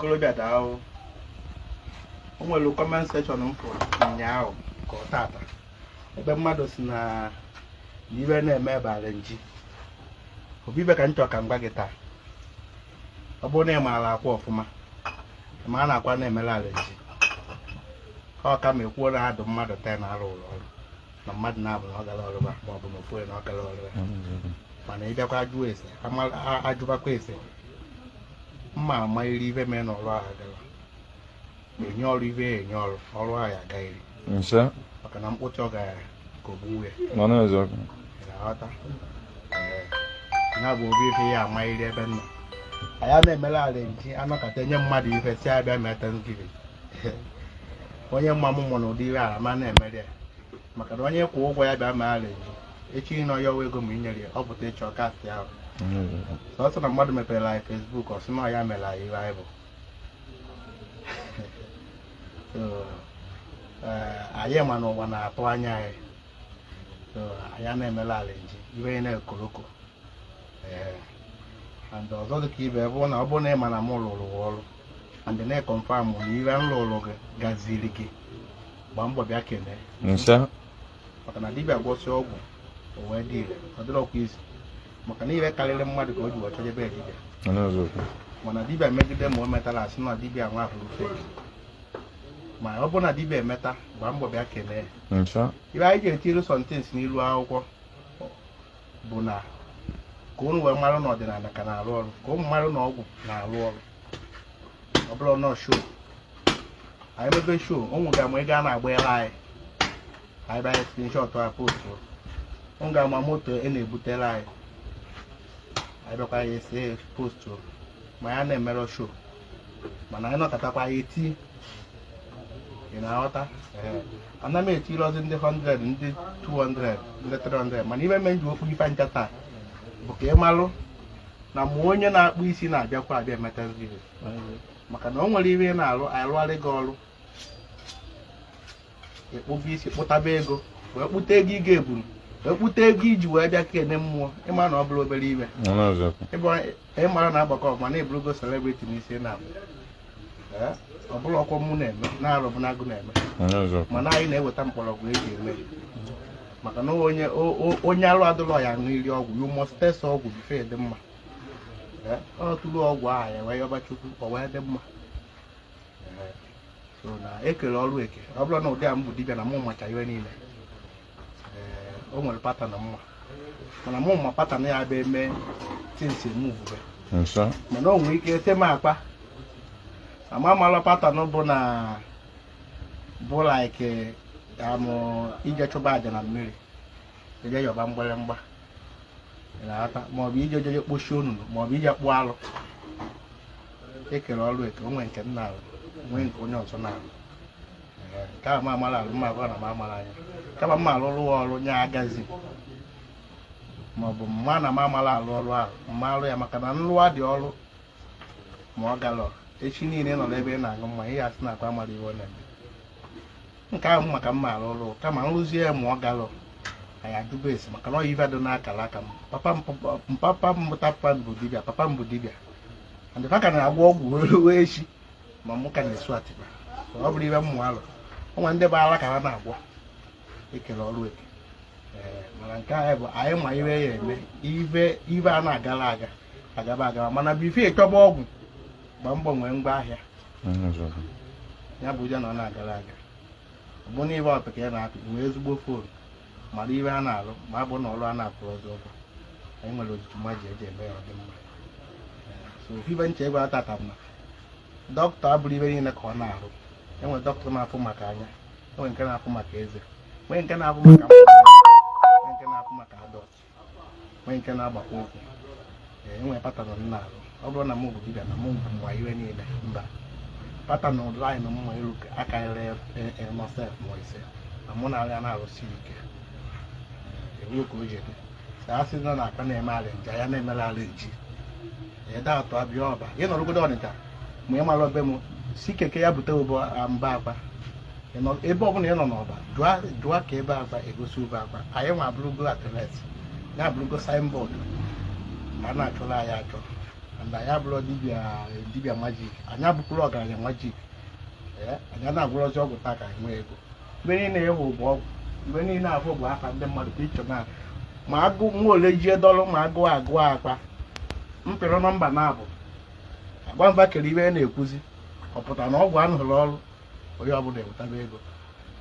Okorobịa, daalụ. O nwere comment section m fụrụ ụnyaahụ ka ọ tata, ebe mmadụ si na ibe na-eme bara nji obi ibe ka m chọrọ ka m gwa gị taa. Ọ bụrụ na ị maara akwa ọfụma, ma a na-akwa na-emere arrange, ọ ka ma ekwuo na adụ mmadụ 10 arụ ụlọ ọrụ na mmadụ na-abụ na ọ gara ọrụ ma ọ bụ na ofu onye na ọ gara ọrụ ya. Mana ị bịakwa jụọ ese, ajụbakwa ese, mma ama iri ibe mee na ọrụ ahụ gara enye ọrụ, ibe ya enye ọrụ, ọrụ ahụ ya agaghịrị. Nse. Maka na mkpụcha ọ gara ka o gbuwe. Nọ n'eziokwu. Ị na-aghọta? Ee, ya bụ obi ife ya ama iri ebe nọ. Anyị na-emere arrange, anọkọta enye mmadụ ife si abịa mee Thanksgiving. Onye mma m mụ na ụdị ihe ara ma na-emere ya, maka na onye kwụ ụgwọ ya bịa mee arrange, echi ịnọ ya ọwa ego ma i nyere ya, ọ pụta ịchọ kasị ahụ. Sọsọ na mmadụ mepere anyị Facebook, ọ sị na ya mere anyị ihe anyị bụ. So, anyị ma na ụwa na-atụ anya anyị. So anyị na-emere arrange ibe na-ekoroko. Ee, and ọzọ dị ka ibe bụ na ọ bụrụ na ị ma na m rụrụ ọrụ and na-econfirm na ibe m rụrụ gị gaziri gị, gbaa mbọ bịa kelee. Nse. Maka na dibịa gwọsị ọgwụ o wee dị ire, ọ dịrọkwa izu, maka na ihe karịrị mmadụ ka o ji wee chọjebe dibịa. Nọ n'eziokwu. Mana dibịa megide ma o metara, asị na dibịa nwa hụrụ fake. Ma ọ bụrụ na dibịa emeta, gbaa mbọ bịa kelee. Nse. Ibe anyị ji etiri somethings n'ilu akwụkwọ bụ na ka unu wee marụ na ọdịnala ka na-arụ ọrụ, ka ụmụ marụ na ọgwụ na-arụ ọrụ. Ọ bụrụ nọ show anyị mebe show, ụmụ ga-ama ego a na-agbanyere anyị, anyị bịa screenshot a post. Ụmụ ga-ama moto e na-ebutere anyị, anyị bịakwa ya ese post. Ma ya na-emerọ show, mana anyị nọkatakwa ya eti. Ị na-aghọta? Ee, ana m etirozi ndị 100, ndị 200, ndị 300. Mana ibe me nji okwu ife ncha taa bụ ka ị malụ na ma onye na-akpụ isi na-abịakwa abịa emeta nzizi, maka na o nwere ihe ị na-arụ, arụgharị gị ọrụ ịkpụba isi, kpụtaba ego, wee kpụta ego ị ga-eburu, wee kpụta ego iji wee bịa kene mmụọ. Ịma na ọ bụrụ obere ibe. Nọ n'eziokwu. Ịmara na agbakọ ọfụma na eburugo celebrity n'isi na ọ bụrụ ọkwọ mụ na-eme na-arụ bụ na-agụ na-eme. Nọ n'eziokwu. Mana anyị na-eweta mkpọrọgwụ eji eme, maka na onye onye arụ adịrọ ya aṅụ iri ọgwụ. You must test ọgwụ before dị mma. Ee, ọ tụrụ ọgwụ ahụ ya wee yọba Chukwu, ọ wee dị mma. Ee, so na ekere ọrụ eke. Ọ bụrụ na ụdị a m bụ dibịa na mụ macha ihe niile. Ee, o nwere pattern mma, mana mụ ma pattern ya bụ eme things emuvube. Nse. Mana o nwere ike ete m akpa ama amala pattern bụ na bụ like amụ ije chụba aja na mmiri, ije yọba mgbịrịmgba. Ị na-aghọta? Maọbụ ije jeje kpochie onunu, maọbụ ije kpụọ alụ. Ekere ọrụ eke. O nwere nke m na-arụ, nwee nke onye ọzọ na-arụ. Ee, nke a ma amara alụ mma agwa na m amara anya, kama mma alụrụ ọrụ nye agazi, maọbụ mma na m amara alụ ọrụ ahụ, mma alụ ya, maka na nlụwa dị ọrụ ma ọ galọ echi niile nọ n'ebe ị na-aṅụ mmanya, ihe asị na akwa amara ihe ọ na-eme. Nke ahụ maka mma alụ ọrụ, kama nrụzie ya ma ọ galọ, anyị ajụba esi, maka na ọ ife dị n'akara aka m. Papa m, papa m mụta, papa m bụ dibịa, papa m bụ dibịa, and fa ka na-agwọ ọgwụ wee ruo echi, ma mụ ka na-esu atịba. Ọ bụrụ ibe mmụ alụ onwe ndị bụ ala ka ha na-agwọ. Ekele ọrụ eke. Ee, mana nke anyị bụ anyị ma ibe ya eme ibe ibe a na-agara aga agaba agaba. Mana before ịchọba ọgwụ, gbaa mbọ nwee ngwa ahịa. Nọ n'eziokwu. Ya bụ ụjọ na ọ na-agara aga. Ọ bụ na ibe ọpịka ya na-apị, nwee ezigbo phone, mara ibe a na-alụ, ma abụ na ọrụ a na-apụ ọzọ ọgwụ. Anyị nwere ojiji mma ji eji eme ya ọ dị mma. Ee, so ibe nche ebe atata bụ na dọkịta abụrụ ibe niile ka ọ na-arụ. Enwere dọkịta na-afụ maka anya, enwere nke na-afụ maka eze, nwee nke na-afụ maka mkpụrụ, nwee nke na-afụ maka adult, nwee nke na-agbakwa okwu. Ee, enwere pattern m na-arụ. Ọ bụrụ na mụ bụ dibịa na mụ bụ nwa iwe niile, mba. Pattern line mma iru akarịrị nọsef ma ise na mụ na ya na-arụsi ike ewu ka o ji dị. A sị na na-akpa na-eme arrange, ya na-emere arrange ede atọ abịa ọba. Ị nọrọgodo Ọnịcha, ma ị mara be m, si keke ya bute ụbọ mba akpa. Ebe ọbụla ị nọ n'ọba, jụọ ka ebe akpa egosi ube akpa. Anyị nwa abụrụgo address ya, abụrụgo signboard ka a na-achọrọ anyị achọ. And anyị abụrọ dibịa dibịa magic, anyị abụkwuru ọgaranya magic. Ee, anyị na-agwụrọzi ọgwụ taa ka anyị nwee ego. Ibe niile ịhụ bụ ọgwụ, ibe niile afụ bụ afa ndị mmadụ pikchọ na ma agụ nwa ole jie dọlụ ma agụụ agụụ akpa mpịrị nọmba na-abụ agwa mba kere ibe na-ekwuzi. Ọ pụtara na ọgwụ anụrụ ọrụ onye ọbụla ewetaba ego.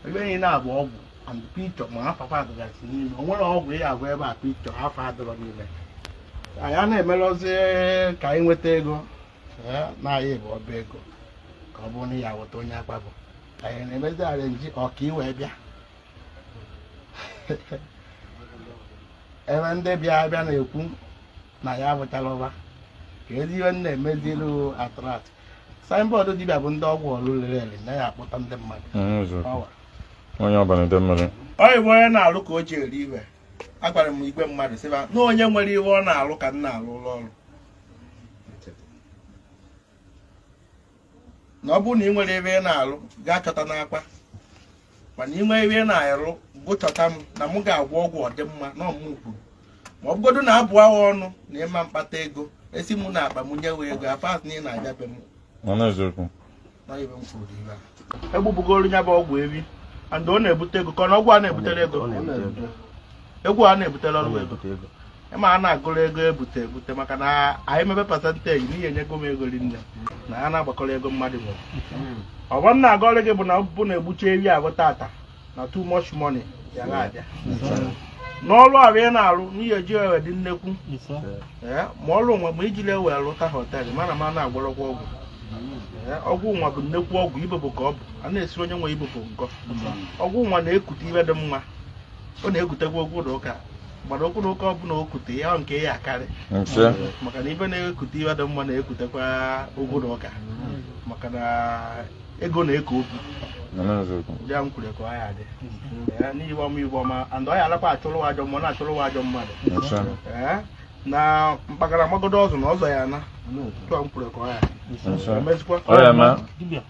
Ibe niile abụ ọgwụ and picture ma afafa adịgasị n'ime. O nwere ọgwụ ị agwa ebe a picture afa adịrọ n'ime. Anyị a na-emerọzi ka anyị nweta ego. Ee, na anyị bụ ọba ego ka ọ bụrụ na ya weta onye akpa bụ anyị na-emezi arrange ọka iwee bịa ebe ndị bịa abịa na-ekwu na ya abụchala ụba ka ezi ihe m na-emezilu attract. Signboard dibịa bụ ndị ọgwụ ọlụ lere ele na ya akpọta ndị mmadụ. Ọwa. Onye ọbara ide mmiri. Ọ bụ onye na-alụ ka o ji eri iwe. Agwara m igwe mmadụ sịba na onye nwere iwe ọ na-alụ ka m na-alụ ụlọ ọrụ, na ọ bụrụ na ị nwere ebe ị na-alụ, gaa chọta n'akpa, mana ị nwee ebe ị na-alụ, gụ chọta m na mụ ga-agwọ ọgwụ ọdịmma na ọmụ kwuru. Ma ọ bụgodu na abụ agha ọnụ na ịma mkpata ego esi mụ na akpa m nyewe ego afas na ị na-abịa be m. Mana eziokwu. Na ibe m kwuru ibe a egbubugoro ya bụ ọgwụ ebi and ọ na-ebute ego ka ọ na ọgwụ a na-ebutere ego, egwu a na-ebutere ọrụ ego. Ịma a na-agụrụ ego ebute ebute maka na anyị mebe percentage n'ihi enyego m ego rinne na a na-agbakọrọ ego mmadụ nwere. Ọgbọ m na-agọrọ gị bụ na ọbụbụ na-egbucha ewi abụ tata na too much money ya na-abịa n'ọrụ ahụ ị na-arụ n'ihi eji ewe dị nnekwu. Ee, ma ọrụ nwa ma ijiri ewe lụta hotel mana ma na-agwọrọkwa ọgwụ. Ee, ọgwụ nwa bụ nnekwu ọgwụ ibobo ka ọ bụ a na-esiri onye nwe ibobo nkọ. Ọgwụ nwa na-ekute ibe dị mma, ọ na-ekutekwa okwu na ụka gbara okwu na ụka ọbụla o kute ya nke ya akarị maka na ibe na-ekute ibe dị mma na-ekutekwa okwu na ụka maka na ego na-eko okwu. Mana eziokwu. Ụdị ahụ m kwuru ka ọ ya dị. Ee, n'ihi ọma ibe ọma and ọ ya alakwa achụrụ ajọ mmụọ na-achụrụ ajọ mmadụ. Ee, na mpagara magodo ọzọ na ọzọ ya na tụọ m kwuru ka ọ ya emezikwa. Ọ ya ma. Dibịa.